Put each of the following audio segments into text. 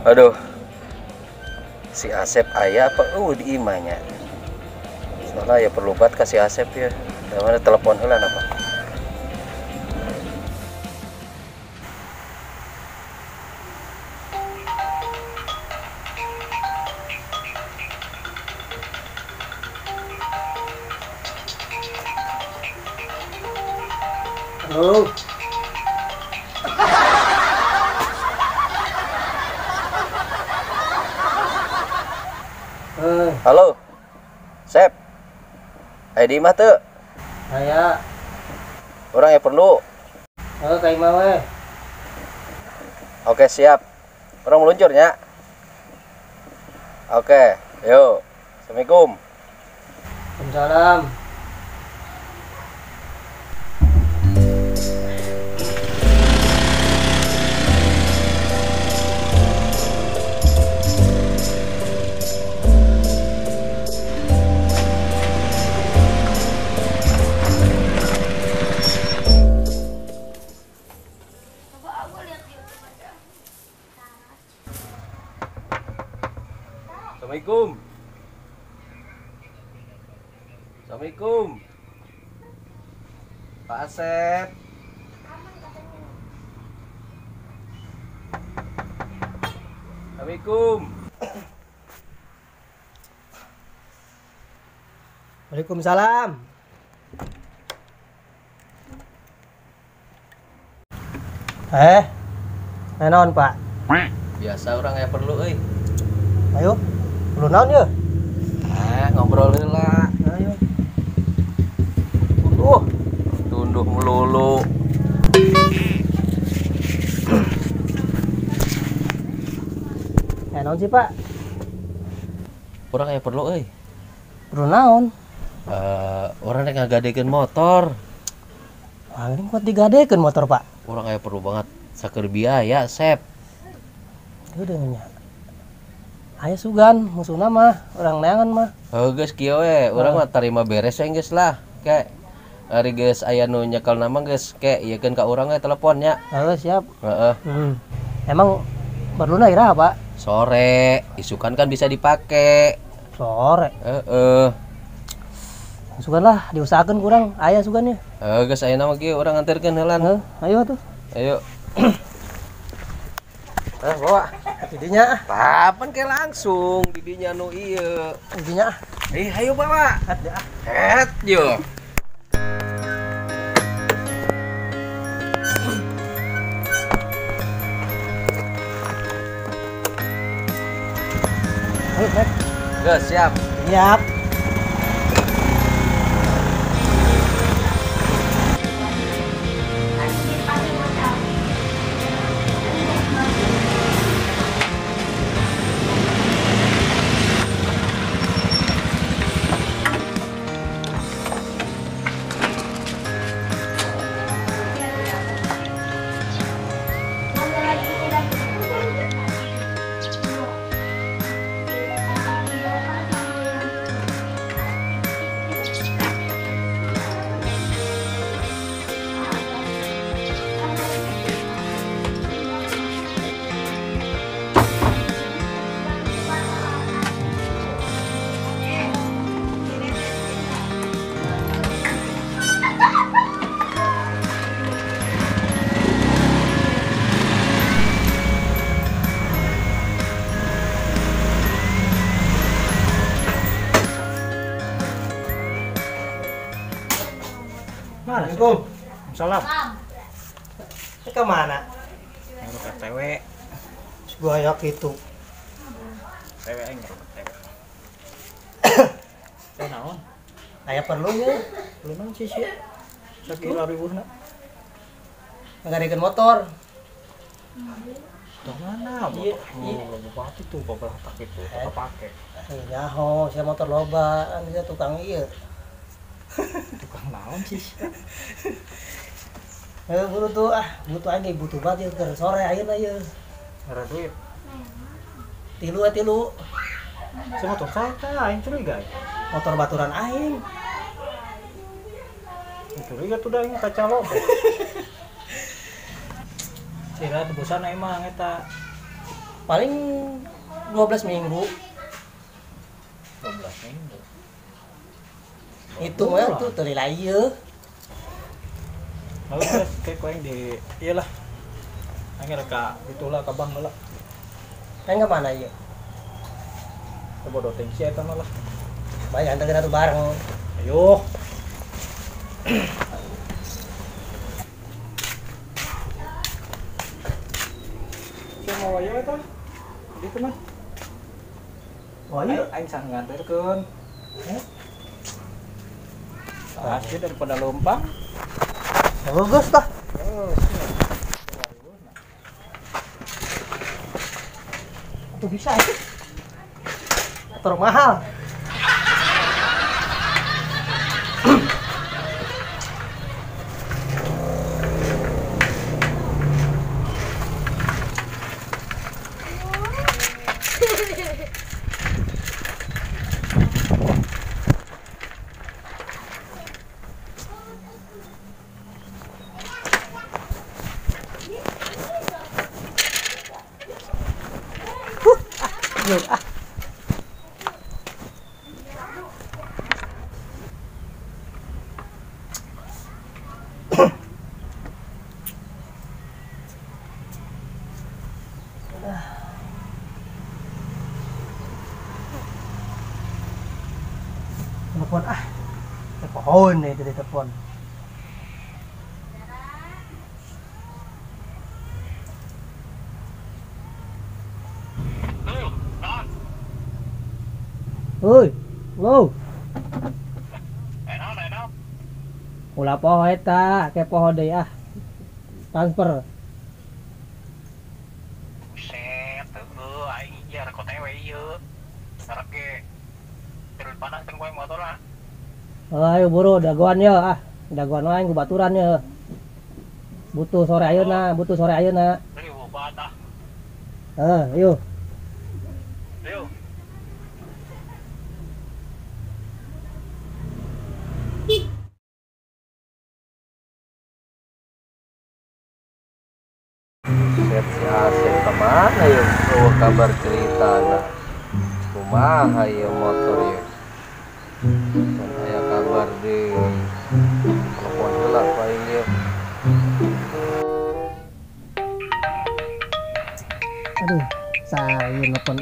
Aduh. Si Asep aya apa di imahnya. Soalnya ya perlu banget kasih Asep ya. Mana telepon heula apa? Halo. Halo. Sep. Aya di imah teu? Aya. Urang ya perlu. Heuh, ka imah we. Oke, siap. Urang meluncur nya. Oke, yuk. Assalamualaikum. Waalaikumsalam. Assalamualaikum. Assalamualaikum. Pak Asep. Assalamualaikum. Waalaikumsalam. Naon Pak? Biasa orang yang perlu euy. Ayo. Perlu naon ya? Ngobrol heula. Ayo. Tunduh. Tunduh melulu. Naon sih, Pak? Urang aya perlu euy. Perlu naon? Urang rek ngagadekeun motor. Wah, ini kuat digadekeun motor, Pak. Urang aya perlu banget saker biaya, Sep. Udah nya. Aya sugan musuhna mah, urang neangan mah. Heuh geus kieu we, urang mah tarima beres we geus lah. Ke ari geus aya nu nyekel nama geus ke ieukeun ka urang we telepon nya. Heuh, siap. Heeh. Emang perluna iraha, Pak? Sore, isukan kan bisa dipake. Sore. Heeh. Sugan lah, diusahakeun kurang aya sugan nya. Heuh geus ayeuna mah kieu urang nganterkeun heula. Heuh, ayo atuh. Ayo. Bawa. Didinya ah. Papan ke langsung didinya nu ieu. Didinya ah. Ayo bawa. Het ya. Het yo. Ayo, Mek. Geus, siap. Siap. Assalamualaikum. Salam. Ini kemana? Ngaruh ke TW. Goyok itu. TW enggak? TW. Teh naon? Aya perlu nya. Perlu naon sih sih? Sakira ribuhna. Ngagadekeun motor. Motor mana? Iya, Motor bupati tuh babalatak itu, kepake. Nyaho, sia motor loba, kan sia tukang ieu. Tukang naon sih? Buru tuh ah, butuh aing butuh banget ya sore ayeuna ieu. Ngara duit. Tilu ah tilu. Si motor saya teh aing curiga. Motor baturan aing. Curiga tuh dah aing kaca loba. Sira tebusan emang eta. Paling 12 minggu. 12 minggu. Itu mah tuh teu lila ieu. Lalu geus kayak ku aing di ieu lah. Aing rek ka itulah ka bank heula. Aing ka mana ieu? Bodoh teuing sia eta mah lah. Bae antarkeun atuh bareng. Ayo. Sia mau ayo eta? Gitu mah. Oh iya, aing sang nganterkeun. Heh. Asli daripada lompang. Bagus tah. Tuh bisa itu. Motor mahal. Ah. Telepon ah. Telepon itu telepon. Oi, lo. Ulah poho eta, ke poho deui ah. Transfer. Buset, heueuh aing ieu rek OTW ieu. Sarek ge terus panas teu ku motor lah. Ayo buru dagoan ye ah. Dagoan wae ku baturan ye. Butuh sore ayeuna, butuh sore ayeuna. Riweuh banget ah. Heeh, ayo. Ayo. Buset, si Asep kemana ya? Oh, kabar cerita nah. Kumaha ya motor ya? Dan aya kabar di telepon heula ku aing ieu. Aduh, saya nelpon.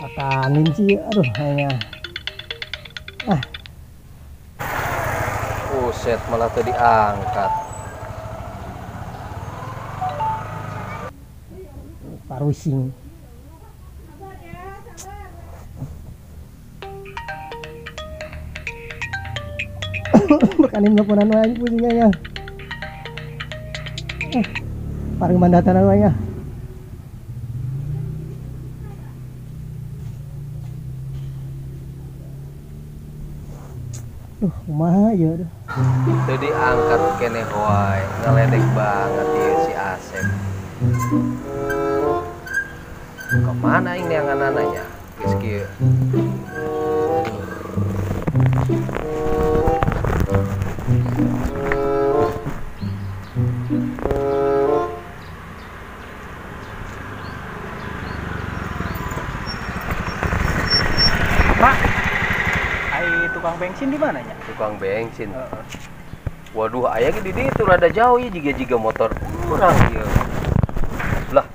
Patanin sih, aduh kayaknya. Ah. Buset, malah teu diangkat. Parusing. Makanin teleponan wae pusingnya ya. Paling mandatan wae ya. Duh, kumaha ya aduh. Teu diangkat keneh wae, ngeledek banget ieu si Asep. Kemana ini yang anaknya? Geus kieu. Pak, ai tukang bensin di mana nya? Tukang bensin. Waduh, aya ge di ditu rada jauh ieu jiga-jiga motor urang ieu. Lah.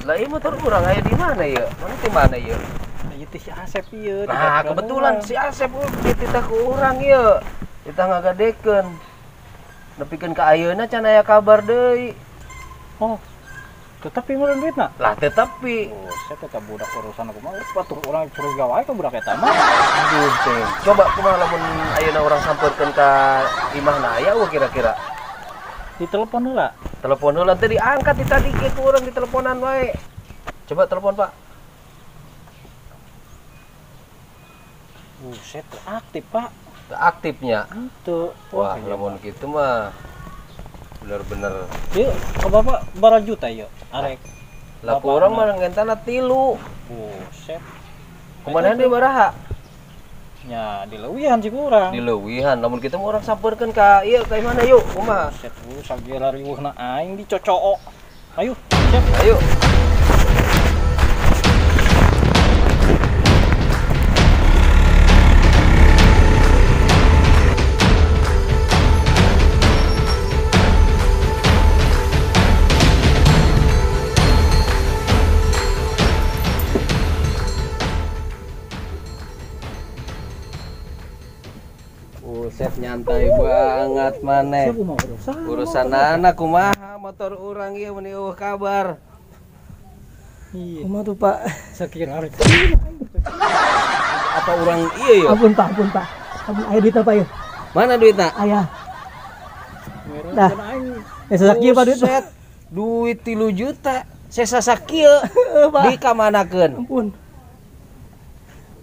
Lah ieu motor urang aya di mana ieu? Mana di mana ieu? Ieu teh si Asep ieu. Nah, kebetulan si Asep dititah ku urang ieu. Ditah ngagadekeun. Nepikeun ka ayeuna can aya kabar deui. Oh. Tetapi meureun duitna? Lah tetapi. Buset eta budak urusan aku mah batur urang curiga wae ka budak eta mah. Aduh, teh. Coba kumaha lamun ayeuna urang sampeurkeun ka imahna aya eueuh kira-kira? Ditelepon heula. Telepon heula teh diangkat di tadi ge ku urang diteleponan wae. Coba telepon, Pak. Buset, aktif, Pak. Aktifnya. Henteu. Wah, lamun kitu mah bener-bener. Ieu ke Bapak bara juta ieu arek. Lah ku urang mah ngentana 3. Buset. Kumaha deui baraha? Nya dileuwihan sih kurang. Dileuwihan, lamun kita mau orang sampeurkeun ka ieu ka mana yuk, kumaha? Set sagala riweuhna aing dicocook. Ayo, siap. Ayo. Buset, nyantai banget maneh. Urusan anak kumaha motor urang ieu meuni eueuh kabar. Iya. Kumaha tuh, Pak? Sakira rek. Apa urang ieu ya? Ampun, Pak, ampun, Pak. Ampun, aya duitna, Pak, ya. Mana duitna? Aya. Nah. Sasakieu Pak duit. Buset, duit 3 juta. Sasakieu dikamanakeun? Ampun.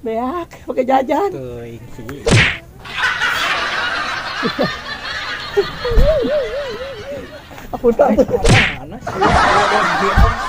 Beak, pakai jajan. Teuing sih. Ampun, Pak. Mana sih?